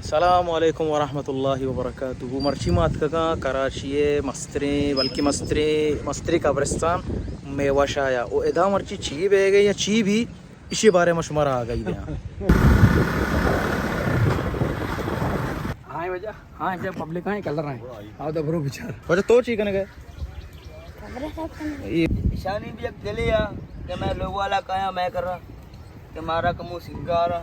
السلام علیکم ورحمۃ اللہ وبرکاتہ۔ مرچی ما اتکگاں کراچی ءِ مستریں، بلکہ مستریں، مستریں قبرستان میوہ شاہ ءَ۔ او ادا مرچی چی بیگے یا چی بی، ایشی بارے ما شمارا آگاہی دیاں۔ ہاں واجہ، ہاں جا پبلک آئیں کلر آئیں۔ آو دا برو بچار۔ واجہ تو چی کنگے؟ ایشانی بھی ایک دلے آ کہ میں لوگ والا کایا میں کر رہا کہ مارا کمو سنگارا۔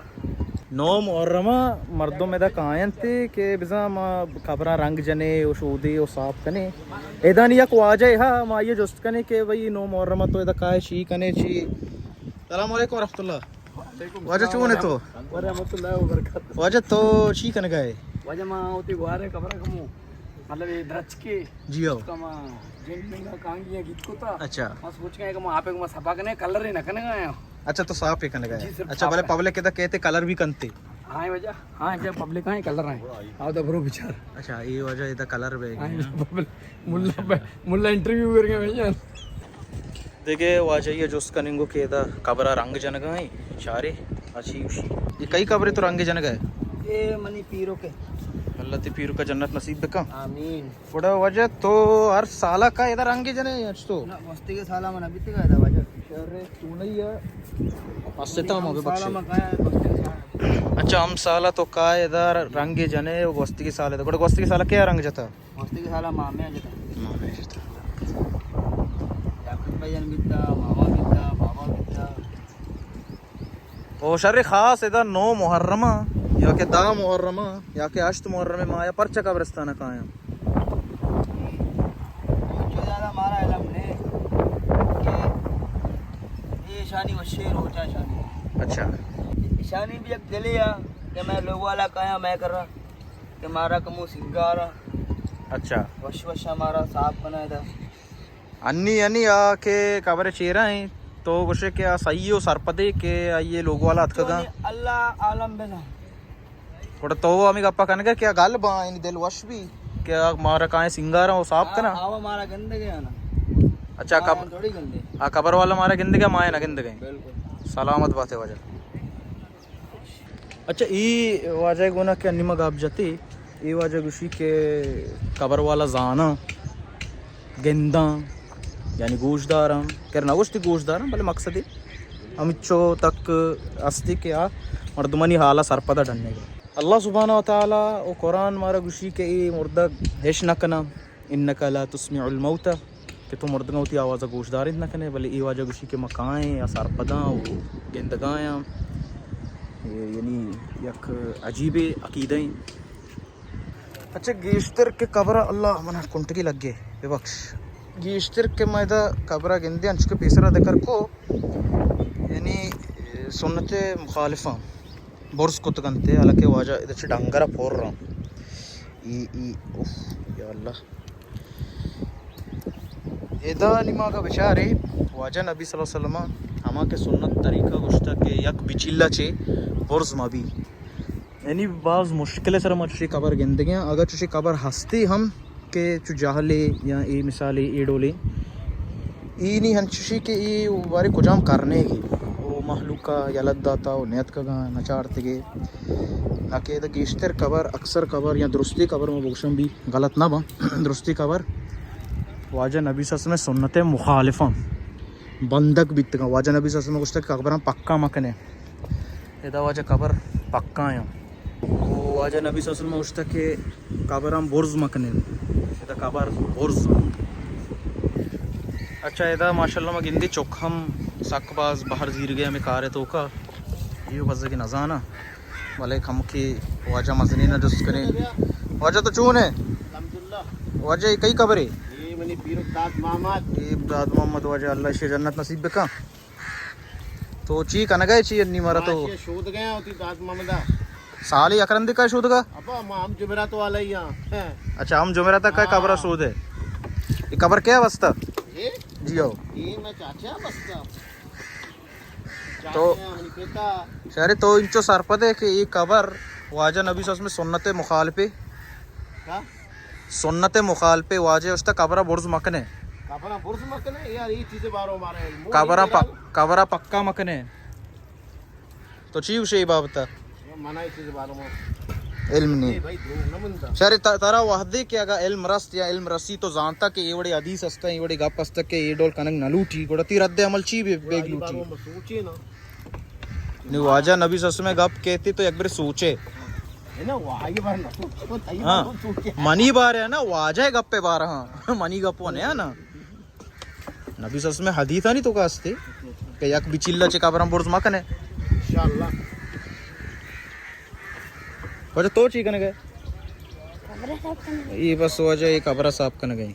نو محرم ءَ مردم ادا کاینت کہ بزاں ما قبراں رنگ جنے و شودے و صاف کنے۔ ادا نی یک واجہ ہا، ما یہ جست کنے کہ بھئی نو محرم ءَ تو ادا کائے چی کنے چی۔ السلام علیکم ورحمۃ اللہ۔ واجہ چون ئے تو؟ ورحمۃ اللہ وبرکاتہ۔ واجہ تو چی کنگا ئے؟ واجہ ما ہوتی گوارے قبر کمو، مطلب یہ درچکے۔ جی ہو۔ کما جن منگا کانگیاں گیت کو تا۔ اچھا۔ ما سوچ گئے کہ ما آپ کو ما صفا کنے، کلر ہی نہ کنے گا۔ اچھا، تو صاف ہی کنے گا۔ جی، صرف اچھا، صاف بلے ہے۔ پبلک ادا کہتے کلر بھی کنتے۔ ہاں واجہ، ہاں جا پبلک آئیں کلر آئیں۔ آو دا برو بچار۔ اچھا، یہ واجہ ادا کلر بے ہاں۔ پبلک ملا، ملا انٹرویو کر گئے بھائی جان۔ دگہ واجہ ءَ جست کننگو کہ ادا قبر ءَ رنگ جنگا ایں، چارے، اچھی گوشی۔ یہ کئی قبر تو رنگ جنگا ئے؟ اے منی پیرو کے۔ اللہ تی پیرو کا جنت نصیب بکا۔ آمین۔ گڑا واجہ تو ہر سالا کا ادا رنگ جنے اچ تو؟ نہ، گوستگی سالا من ابھی تک ادا واجہ۔ شر تو نہیں ہے۔ استا ما ببخشے۔ اچھا، ہم سالا تو کا ادا رنگ جنے، گوستگی سالا تو۔ گڑا گوستگی سالا کیا رنگ جتا؟ گوستگی سالا مامے جتا۔ مامے جتا۔ یعقوب بھائی جان بیتا، ماما بیتا، بابا بیتا۔ او شر خاص ادا نو محرم ءَ یا کہ دہ محرم ءَ یا کہ ہشت محرم ءَ ما یا پرچہ قبرستان ءَ کایاں؟ جو زیادہ مارا علم نے کہ یہ شانی وشے روچا شانی۔ اچھا۔ شانی بھی ایک دلے آ کہ میں لوگ والا کایا میں کر رہا کہ مارا کمو سنگارا۔ اچھا۔ وش وش ہمارا صاف بنا دا۔ انی، انی آ کہ قبر چیرا ہیں، تو گوشے کہ آ صحیح و سرپدے کہ آئیے لوگ والا اتکگا۔ اللہ عالم بزاں۔ گڑا تو ہمیں گپا کنگا کہ آ گل با، یعنی دل وش بھی کہ آ مارا کائیں سنگارا و صاف کنا۔ آوا مارا گندگے آنا۔ اچھا، آ قب-، تھوڑی گندے۔ آ قبر والا مارا گندگے، مائے نہ گندگے۔ بالکل۔ سلامت باتے واجہ۔ اچھا، ای واجہ گونا کہ انی ما گپ جتی، ای واجہ گوشی کہ قبر والا زاناں، گنداں، یعنی گوشداراں، کر نہ گوشتی گوشداراں، بلے مقصد ہمچو تک استی کہ آ مردمانی حالا سرپدا ڈنگا۔ اللہ سبحانہ و تعالی و قرآن مارا گوشی کہ ای مردگ ہش نہ کناں۔ انک لا تسمع الموتى، کہ تو مردگاں وتی آواز ءَ گوشدار انت نہ کنے، بلے اے واجہ گوشی کہ ما کائیں یا سرپداں و گندگایاں۔ اے یعنی یک عجیبیں عقیدہ ایں۔ اچھا، گیشتر کہ قبر ءَ، اللہ منا کنٹگی لگے، ببخش۔ گیشتر کہ ما ادا قبر ءَ گندے، انچو کہ پیسرا ذکر کو، یعنی سنت مخالفاں برز کتگ انت، حالانکہ واجہ ادا چہ ڈنگر ءَ پر ایں۔ ای، ای، اوف، یا اللہ۔ ادا نی ما اگاں بچارے، واجہ نبی صلی اللہ علیہ وسلم ءَ ہما کہ سنت طریقہ گوشتگ کہ یک بچیلا چہ برز مہ بی۔ یعنی باز مشکل ءِ سرا ما چوشیں قبر گندگیں۔ اگاں چوشیں قبر ہستی ہم کہ چو جہلے یا اے مثالے اے ڈولے، ای نی ہنچوشی کہ ای بارے کجام کرنے گی، او مخلوق ءَ یلہ داتا و نیتکگاں نہ چارتگے۔ نہ کہ ادا گیشتر قبر، اکثر قبر یا درستی قبر، ما بگوشم بھی غلط نہ باں، درستی قبر واجہ نبی صلی اللہ علیہ وسلم ءِ سنت ءِ مخالفاں بندگ بیتگاں۔ واجہ نبی صلی اللہ علیہ وسلم ءَ گوشتگ کہ قبراں پکا مکنے۔ ادا واجہ قبر پکا ایں۔ واجہ نبی صلی اللہ علیہ وسلم ءَ گوشتگ کہ قبراں برز مکنے۔ ادا قبر برز۔ اچھا، ادا ماشاءاللہ ما گندی چک ہم سک باز بہر زیرگے ہمیں کارے توکا۔ یہ بزگی نزانا۔ بلے کمکی واجہ مزنین ءَ جست کنیں۔ واجہ تو چون ئے؟ الحمدللہ۔ واجہ اے کئی قبرے؟ اے منی پیرک داد محمد۔ اے داد محمد، واجہ اللہ اشی جنت نصیب بکا۔ تو چی کنگا ئے چی انی مارا تو؟ ما اشی شودگا آں وتی داد محمد ءَ۔ سالے یک رندے کا شودگا؟ ابا ما ہم جمعرات والا ہی ہاں۔ اچھا، ہم جمعرات کا ہاں۔ قبر شودے۔ یہ قبر کیا بستا؟ اے؟ جی ہو۔ اے میں چاچا بستا۔ تو شارے تو انچو سرپد ئے کہ اے قبر واجہ نبی صلی اللہ علیہ وسلم سنت مخالفے؟ ہاں؟ سنت مخالفے، واجہ اشتا قبر برز مکنے۔ قبر برز مکنے یار، اے چیز بارو مارا علم۔ قبر پ-، قبر پکا مکنے۔ تو چی گوشے اے بابت ءَ؟ منا اے چیز بارو ما علم نہیں۔ شر، ترا وہدے کہ اگا علم رست یا علم رسی تو زانتا کہ اے وڑے حدیث ہستا، اے وڑے گپ ہستا کہ اے ڈول کنگ نہ لوٹی، گڑا تی رد عمل چی بے، بیگ لوٹی؟ نی واجہ نبی صلی اللہ علیہ وسلم گپ کہتے تو یک بر سوچے۔ ہاں، منی بارے ہے نا، واجہ گپ پہ بارہ، ہاں، منی گپ وہ نہیں ہے نا۔ نبی صلی اللہ علیہ وسلم حدیثانی تو کا ہستے کہ یک بچیلا چہ قبراں برز مکنے۔ انشاءاللہ۔ واجہ تو چی کنگے؟ قبر صاف کنگے۔ یہ بس واجہ یہ قبر صاف کنگے۔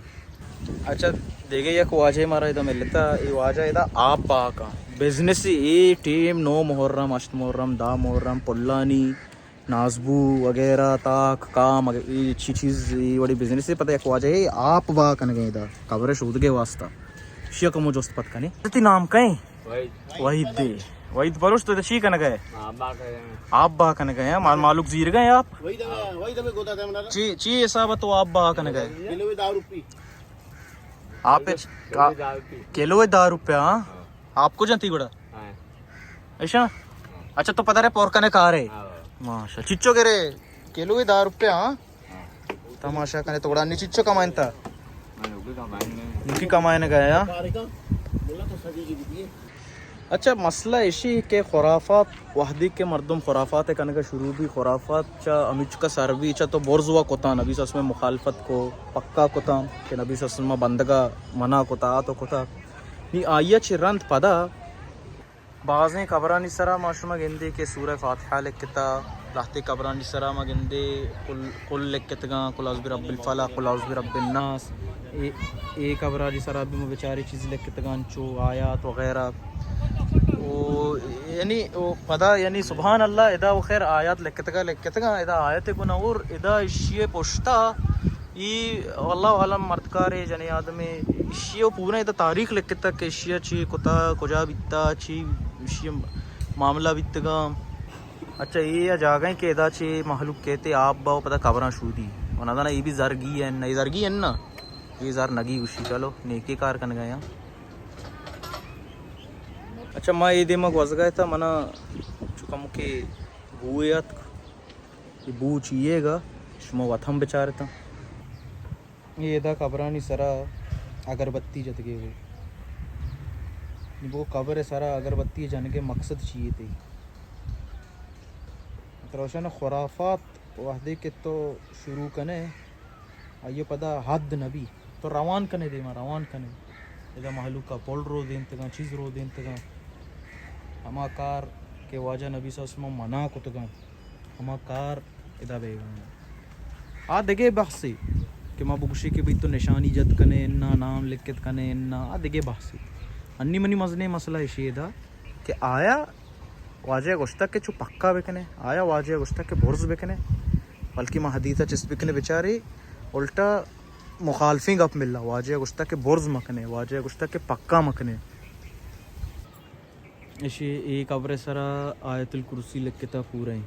اچھا، دیگہ یک واجہ مارا ادا ملتا، یہ واجہ ادا آپ باکا بزنس، یہ ٹیم نو محرم، ہشت محرم، دہ محرم، پلانی نازبو وغیرہ، تاک، کام، اے چی چیز، اے وڑی بزنس ہے، پتہ یک واجہ ہے، آپ با کنگے ادا، قبر شودگے واسطہ۔ شیا کمو جست پت کنے۔ تی نام کئے؟ وحید۔ وحید دے۔ وحید بلوچ تو چی کنگے؟ آپ با کنگے۔ آپ با کنگے، مال مالوک زیر گئے آپ؟ چی، چی حساب تو آپ با کنگے؟ کلو دہ روپی۔ آپ کلو دہ روپیہ، ہاں؟ آپ کو جنتی گڑا؟ ہاں۔ ایشا؟ اچھا، تو پتہ رے پور کنے کارے؟ ہاں۔ ماشاء، چچو گرے کلو دہ روپیہ، ہاں؟ ہاں۔ تماشا کنے تو گڑا نی چچو کمائنتا؟ نکی کمائن گیا۔ اچھا، مسئلہ ایشی کہ خرافات، وہدی کہ مردم خرافات کنگا شروع بی، خرافات چا امیچکا سر بی، چا تو برز وا کتا، نبی صلی اللہ علیہ وسلم مخالفت کو، پکا کتا کہ نبی صلی اللہ علیہ وسلم بندگا منع کتا، آ تو کتا۔ نی آئیا چہ رند پدا بازیں قبرانی سرا ما شما گندے کہ سورہ فاتحہ لکھتا، لہتے قبرانی سرا ما گندے قل، قل لکھتگاں، قل اعوذ برب الفلق، قل اعوذ برب الناس۔ اے، اے قبرانی سرا بھی ما بچارے چیز لکھتگاں، چو آیات وغیرہ۔ او، یعنی، او پدا، یعنی، سبحان اللہ، ادا وہ خیر آیات لکھتگا، لکھتگا، ادا آیت گنا اور ادا اشی پشتا ای واللہ عالم، مردکارے، جنے آدمے، اشی و پورا ادا تاریخ لکھتا کہ اشیا چی کتا، کجا بیتا، چی اشی معاملہ بیتگا۔ اچھا، اے یا جاگہ ہیں کہ ادا چی مخلوق کہتے آپ باو پدا قبراں شودی۔ و نہ دانا اے بھی زرگی ہے، نہ اے زرگی ہے نا، اے زر نگی گوشی، چلو نیکی کار کن گئے ہیں۔ اچھا، ما اے دیما گوزگا تھا، منا چکم کے بوئے اتک، اے بو چیئے گا، شما وت ہم بچارتاں۔ اے ادا قبرانی سرا اگربتی جتگے ہو۔ نی بو قبر سرا اگربتی جنگے مقصد چیئے تئی؟ روشن خرافات وہدے کہ تو شروع کنے، آئیو پدا حد نبی۔ تو روان کنے دیما، روان کنے۔ ادا مہلوکا پل رو دینتگاں، چیز رو دینتگاں۔ ہما کار کہ واجہ نبی صلی اللہ علیہ وسلم منع کتگاں، ہما کار ادا بیگا۔ آ دگہ بحثے کہ ما بگوشے کہ بھئی تو نشانی جت کنے انا، نام لکھت کنے انا، آ دگہ بحثے۔ انی منی مزنیں مسئلہ اشی ادا کہ آیا واجہ گوشتگ کہ چو پکا بکنے، آیا واجہ گوشتگ کہ برز بکنے، بلکہ ما حدیث چست بکنے بچاری، الٹا مخالفیں گپ ملا۔ واجہ گوشتگ کہ برز مکنے، واجہ گوشتگ کہ پکا مکنے۔ اشی اے قبر سرا آیت الکرسی لکھتا پورا ہیں۔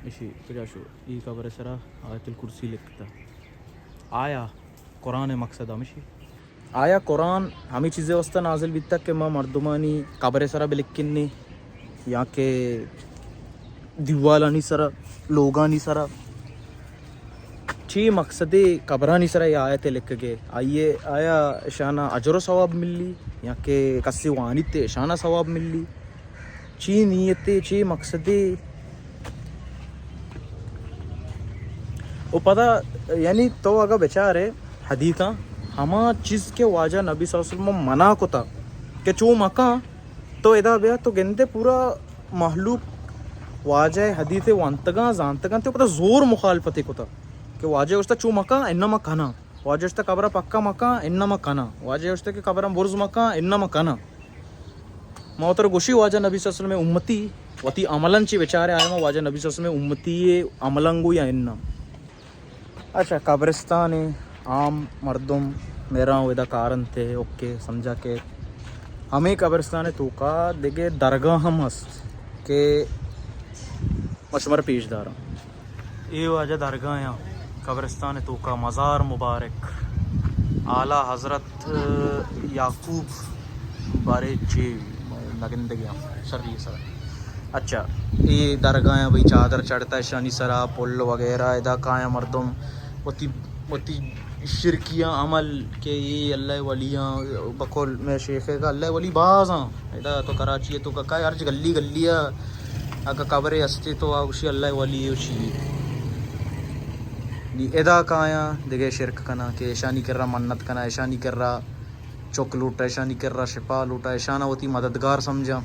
اشی کجا شو؟ اے قبر سرا آیت الکرسی لکھتا۔ آیا قرآن مقصد ہمشی؟ آیا قرآن ہمیں چیزیں واسطہ نازل بیتا کہ ما مردمانی قبر سرا بلکھنی یا کہ دیوالانی سرا، لوگانی سرا؟ چی مقصدے قبرانی سرا یہ آیت لکھگے؟ آئیے آیا اشانا اجر و ثواب ملی یا کہ کسی وانیت اشانا ثواب ملی؟ چی نیتے، چی مقصدے؟ و پدا یعنی تو اگا بچارے حدیثاں، ہما چیز کہ واجہ نبی صلی اللہ علیہ وسلم منع کتا کہ چو مکاں، تو ادا بیا تو گندے پورا مہلوک واجہ حدیث وانتگاں، زانتگاں، تو پدا زور مخالفت کتا کہ واجہ گوشتا چو مکاں، انما کناں۔ واجہ گوشتا قبر پکا مکاں، انما کناں۔ واجہ گوشتا کہ قبر برز مکاں، انما کناں۔ ما وتر گوشی واجہ نبی صلی اللہ علیہ وسلم امتی، وتی عملاً چی بچارے آیا ما واجہ نبی صلی اللہ علیہ وسلم امتی عملاً گو یا اناں۔ اچھا، قبرستان عام مردم میراں ادا کارنتے، اوکے، سمجھا کہ ہمیں قبرستان توکا دگہ درگاہ ہم ہست کہ ما شمار پیش داراں۔ اے واجہ درگاہ یا قبرستان توکا مزار مبارک، اعلی حضرت یعقوب بارے چے نگندگیاں شری سر۔ اچھا، اے درگاہاں بھئی چادر چڑھتا اشانی سرا، پل وغیرہ، ادا کایاں مردم وتی، وتی شرکیاں عمل کہ اے اللہ ولیاں، بقول میں شیخ کا اللہ ولی بازاں۔ ادا تو کراچی تو کا کائے ہر گلی گلی اگا قبرے ہستے تو آ گوشی اللہ ولی ہے، شی نی ادا کایاں دگہ شرک کناں کہ اشانی کرا منت کناں، اشانی کرا چک لوٹا، اشانی کرا شپا لوٹا، اشانا وتی مددگار سمجھاں۔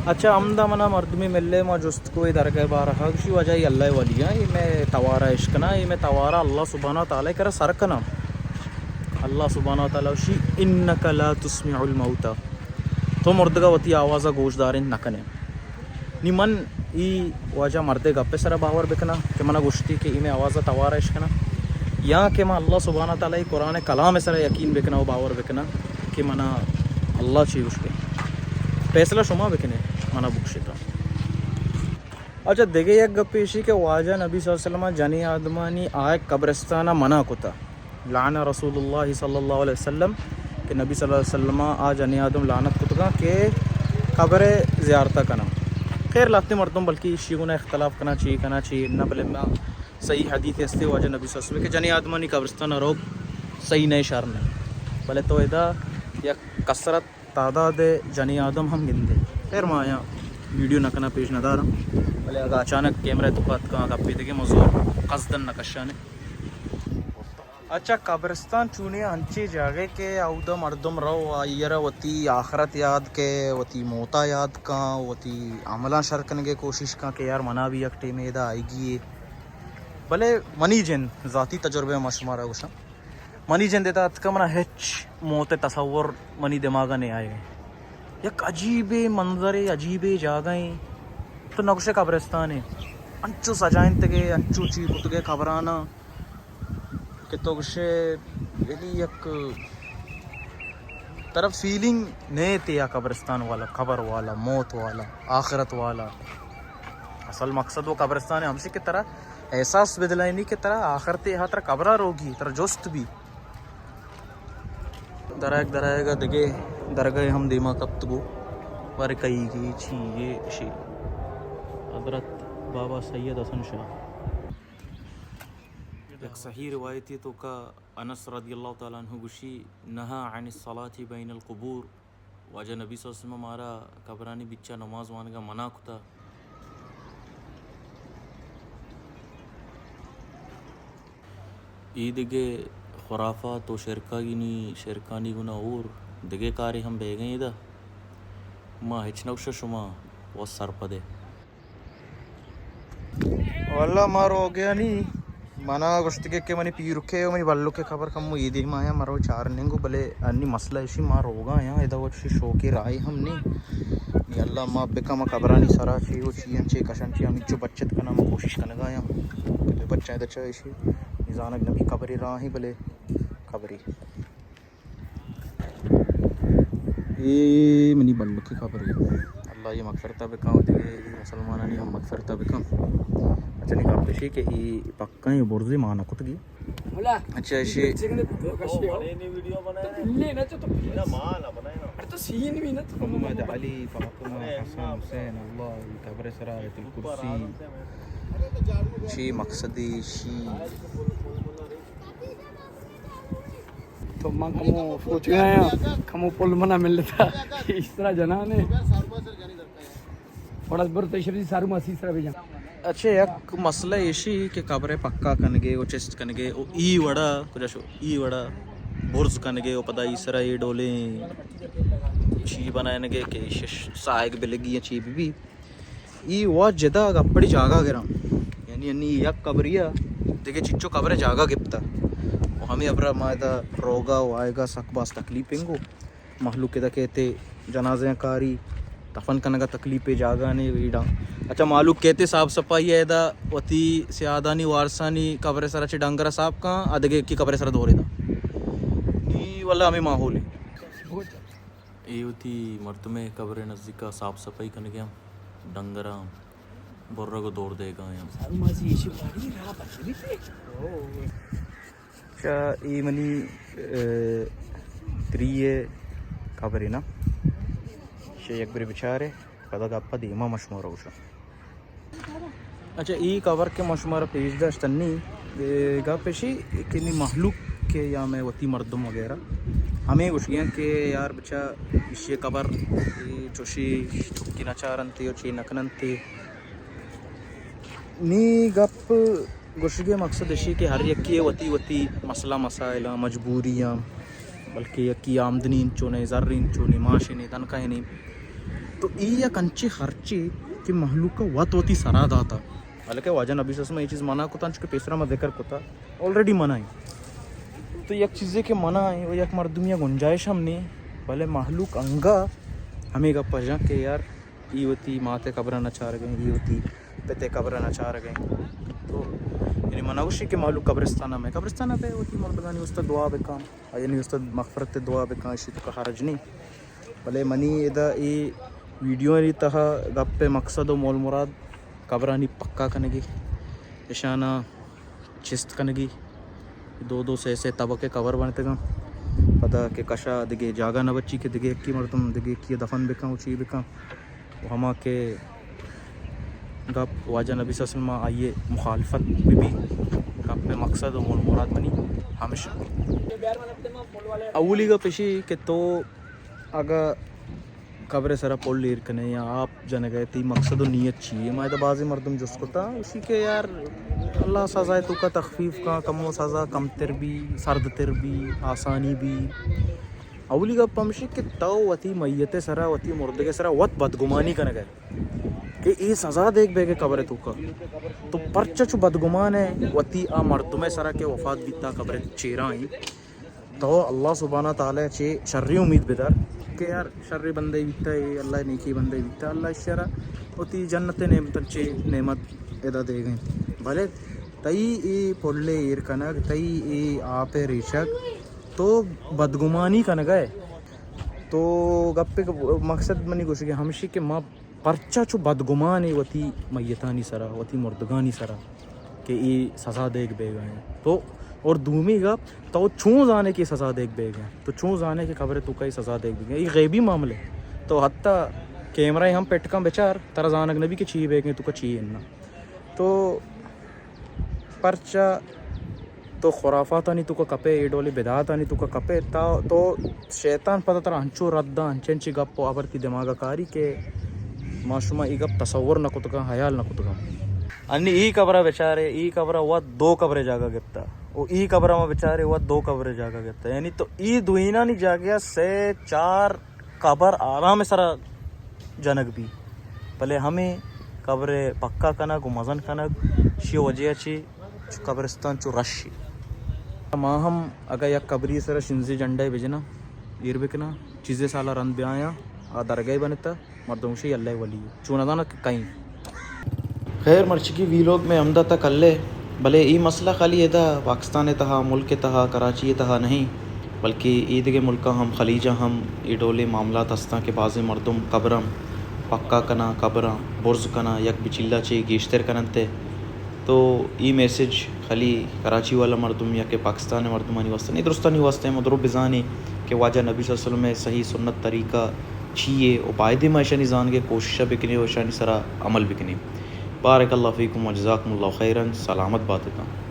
اچھا، ہمدا منا مردمے ملے، ما جست کو اے درگاہ بارہ، گوشی واجہ اے اللہ ولی ہاں، اے میں توارا اش کناں، اے میں توارا اللہ سبحانہ و تعالی کرا سر کناں۔ اللہ سبحانہ و تعالی گوشی، انک لا تسمع الموتى، تو مردگا وتی آوازا گوش دارین نہ کنے۔ نی من ای واجہ مردے گپے سرا باور بکناں کہ منا گوشتی کہ ای میں آوازا توارا اش کناں، یا کہ من اللہ سبحانہ و تعالی قرآن کلام سرا یقین بکناں و باور بکناں کہ منا اللہ چی گوشتے۔ فیصلہ شما بکنے، منا بکشتا۔ اچھا، دگہ یک گپے اشی کہ واجہ نبی صلی اللہ علیہ وسلم جنی آدمانی آئے قبرستانا منع کتا۔ لعن رسول اللہ صلی اللہ علیہ وسلم، کہ نبی صلی اللہ علیہ وسلم آ جنی آدم لعنت کتگاں کہ قبر زیارت کناں۔ خیر، لہتے مردم بلکہ اشی گنا اختلاف کناں، چی کناں، چی نہ، بلے ما صحیح حدیث استے واجہ نبی صلی اللہ علیہ وسلم کہ جنی آدمانی قبرستان روگ صحیح نہ، شر نہ، بلے تو ادا یک کثرت تعداد جنی آدم ہم گندے۔ خیر، ما آیاں ویڈیو نہ کناں، پیش نہ داراں، بلے اگاں اچانک کیمرہ تو پات کاں، اگاں پیدگے مزور قصدن نہ کشانے۔ اچھا، قبرستان چونیں انچیں جاگہے کہ اودا مردم رو، آئی ءَ را وتی آخرت یاد کہ، وتی موتا یاد کاں، وتی عملاں شر کنگے کوشش کاں کہ یار منا بھی یک ٹیمے ادا آئیگی اے۔ بلے منی جند ذاتی تجربے ما شمارا گوشاں، منی جند ادا اتکا منا ہچ موت تصور منی دماغا نہیں آئے۔ یک عجیبے منظرے، عجیبے جاگہے، تو نہ گوشے قبرستانے، انچو سجائنتگے، انچو چی کتگے قبرانا۔ کہ تو گوشے، یعنی یک طرف فیلنگ نئے تیا قبرستان والا، قبر والا، موت والا، آخرت والا۔ اصل مقصد وہ قبرستان ہے ہمشی کہ ترا احساس بدلائنی کہ ترا آخرتے ہا، ترا قبرا روگی، ترا جست بی۔ درائگ درائگا دگہ درگاہ ہم دیما کپتگو، ورے کئیگی چی اے اشی۔ حضرت بابا سید حسن شاہ۔ یک صحیح روایتے توکا انس رضی اللہ تعالی عنہ گوشی، نہا عن الصلاة بین القبور، واجہ نبی صلی اللہ علیہ وسلم مارا قبرانی بچا نماز وانگا منع کتا۔ ای دگہ خرافات و شرکاگینی، شرکانی گنا اور دگہ کارے ہم بیگیں ادا۔ ما ہچ نہ گوشاں، شما و سرپدے۔ واللہ ما روگیا نی، منا گوشتگے کہ منی پیرکے و منی بلکے قبر کمو اے دیما آیا، مرو چار ننگو، بلے انی مسئلہ اشی ما روگا آیا، ادا وچ شوقی راہی ہم نی۔ نی اللہ ما بکا ما قبرانی سرا چی و چی انچے کشن چی ہمیچو بچت کنا ما کوشش کنگا آیا۔ بچا ادا چا اشی نی زانگ نبی قبری راہی، بلے قبری۔ اے منی بلکے قبرے۔ اللہ یہ مغفرتا بکن و دگہ مسلمانانی ہم مغفرتا بکن۔ اچھا، نی گپ اشی کہ اے پکا اے برزے ما نہ کتگی۔ اچھا، اشی محمد علی، فاطمہ، حسن، حسین، اللہ قبر سرا آیت الکرسی۔ شی مقصدی، شی تو من کمو سوچ گیا، کمو پل منا ملتا، اس طرح جنانے۔ اور از برت شبی سارو ماسی سرا بھی جان۔ اچھا، یک مسئلہ ایشی کہ قبر پکا کنگے و چست کنگے و ای وڑا کجا شو، ای وڑا برز کنگے و پدا ای سرا ای ڈولیں چی بنائنگے کہ شش سائگ بلگی یا چی بھی بھی۔ ای وا جدا گپڑی جاگہ گراں، یعنی انی یک قبری ءَ دگہ چچو قبر ءَ جاگہ گپتا۔ و ہمیں ابرا ما ادا روگا و آئیگا سک باز تکلیف انگو۔ مہلوک ادا کہتے جنازہ کاری، دفن کنگا تکلیف جاگہ نے ویڈا۔ اچھا، مہلوک کہتے صاف صفائی ہے ادا وتی سیادانی وارثانی قبر سرا چہ ڈنگر صاف کاں، ادگہ کی قبر سرا دورے دا۔ نی واللہ ہمیں ماحول ہے۔ اے وتی مردمے قبر نزدیکا صاف صفائی کنگے ہم، ڈنگراں برگ و دور دیگا ہم۔ اچھا، اے منی، اے، تری اے قبر نا۔ شے یک بری بچارے، پدا گپ ءَ دیما ما شمارا گوشاں۔ اچھا، ای قبر کہ ما شمارا پیش داشت انی، اے گپ ایشی کہ نی مخلوق کہ یا مئے وتی مردم وغیرہ ہمے گوشگیاں کہ یار بچا ایشی قبر، اے چوشی چکی نہ چارنتے و چی نہ کننتے۔ نی گپ گوشگے مقصد ایشی کہ ہر یکی وتی وتی مسئلہ مسائل آں، مجبوری آں، بلکہ یکی آمدنی انچو نے، زر انچو نے، معاش نے، تنخواہ نے۔ تو ای یک انچیں خرچے کہ مہلوک ءَ وت وتی سرا داتا۔ حالانکہ واجہ نبی صلی اللہ علیہ وسلم ءَ اے چیز منع کتا، چونکہ پیسرا ما ذکر کتا، آلریڈی منع ایں۔ تو یک چیزے کہ منع ایں، و یک مردمی ءَ گنجائش ہم نے، بلے مہلوک انگا ہمے گپ ءَ جاں کہ یار، ای وتی مات ءِ قبر ءَ نہ چارگ ءَ ایں، ای وتی پت ءِ قبر ءَ نہ چارگ ءَ ایں۔ تو یعنی من نہ گوشی کہ مہلوک قبرستان ءَ مئے، قبرستان ءَ بئے وتی مردگانی واسطہ دعا بکن، آیانی واسطہ مغفرت ءِ دعا بکن، ایشی توکا حرج نیں۔ بلے منی ادا اے ویڈیو ءِ تہا گپ ءِ مقصد و مول مراد قبرانی پکا کنگی، اشانا چست کنگی، دو دو سے سے طبقے قبر بنتگاں، پدا کہ کشا دگہ جاگہ نہ بچی کہ دگہ یکی مردم دگہ یکی دفن بکن و چی بکن۔ و ہما کہ گپ واجہ نبی صلی اللہ علیہ وسلم ءَ آئی ءِ مخالفت بہ بی، گپ ءِ مقصد و مول مراد منی ہمش۔ اولی گپ اشی کہ تو اگہ قبر ءِ سرا پل ایر کنے یا آپ جنگ ءَ، تئی مقصد و نیت چی اے؟ ما ادا بازیں مردم جست کتا، اشی کہ یار اللہ سزا ءِ توکا تخفیف کن، کمو سزا کمتر بی، سرد تر بی، آسانی بی۔ اولی گپ ہمشی کہ تو وتی میت ءِ سرا، وتی مردگ ءِ سرا وت بدگمانی کنگ ءَ کہ اے سزا دیگ بیگ ءَ قبر ءِ توکا۔ تو پرچا چو بدگمان ئے وتی آ مردم ءِ سرا کہ وفات بیتا قبر ءِ چیرا ایں؟ تو اللہ سبحانہ تعالی ءَ چے شری امید بدار کہ یار شری بندے بیتا، اے اللہ نیکی بندے بیتا، اللہ اشرا وتی جنت ءِ نعمت چے نعمت ادا دیگ ءَ ایں۔ بلے تئی اے پل ءِ ایر کنگ، تئی اے آپ ءِ ریچگ، تو بدگمانی کنگ ءَ ئے۔ تو گپے کہ مقصد منی گوشگ ءِ ہمشی کہ ما پرچا چو بدگمان ایں وتی میتانی سرا، وتی مردگانی سرا کہ اے سزا دیگ بیگ ءَ ایں۔ تو اور دومی گپ، تو چون زانے کہ سزا دیگ بیگ ءَ ایں؟ تو چون زانے کہ قبر ءِ توکا اے سزا دیگ بیگ ءَ ایں؟ اے غیبی معاملے۔ تو حتی کیمرہ ہم پٹ کن بچار، ترا زانگ نبی کہ چی بیگ ءَ ایں توکا چی ایں نا۔ تو پرچا تو خرافاتانی توکا کپے، اے ڈولیں بدعاتانی توکا کپے، تا تو شیطان پدا ترا انچو رد داں، انچیں انچیں گپ و ہبر تئی دماغا کاری کہ ما شما اے گپ تصور نہ کتگاں، حیال نہ کتگاں۔ انی اے قبرا بچارے، اے قبرا وت دو قبرے جاگہ گپتا، و اے قبرا ما بچارے وت دو قبرے جاگہ گپتا، یعنی تو اے دوئینانی جاگہا سے چار قبر آرام سرا جنگ بی، بلے ہمے قبر پکا کنگ و مزن کنگ، شی وجہ چی چو قبرستان چو رشی۔ ما ہم اگہ یک قبری سرا شنزی جنڈے بجناں، ایر بکناں، چیزے سالا رند بیایاں، آ درگاہے بنتا، مردم گوشی اللہ ولی، چون نزاناں کہ کئیں۔ خیر، مرچی کی ویلوگ مئے ہمدا تک الے، بلے اے مسئلہ خالی ادا پاکستان ءِ تہا، ملک ءِ تہا، کراچی ءِ تہا نہیں، بلکہ اے دگہ ملکاں ہم، خلیجاں ہم اے ڈولیں معاملات ہستاں کہ بازیں مردم قبراں پکا کناں، قبراں برز کناں، یک بچیلا چے گیشتر کننت۔ تو اے میسج خالی کراچی والا مردم یا کہ پاکستان ءِ مردمانی واسطہ نہیں، درستانی واسطہ ما درو بزانیں کہ واجہ نبی صلی اللہ علیہ وسلم ءِ صحیح سنت طریقہ چی اے و بایدیں ما اشانی زانگ ءِ کوشش ءَ بکنیں و اشانی سرا عمل بکنیں۔ بارک اللہ فیکم و جزاکم اللہ خیرا، سلامت بات اتاں۔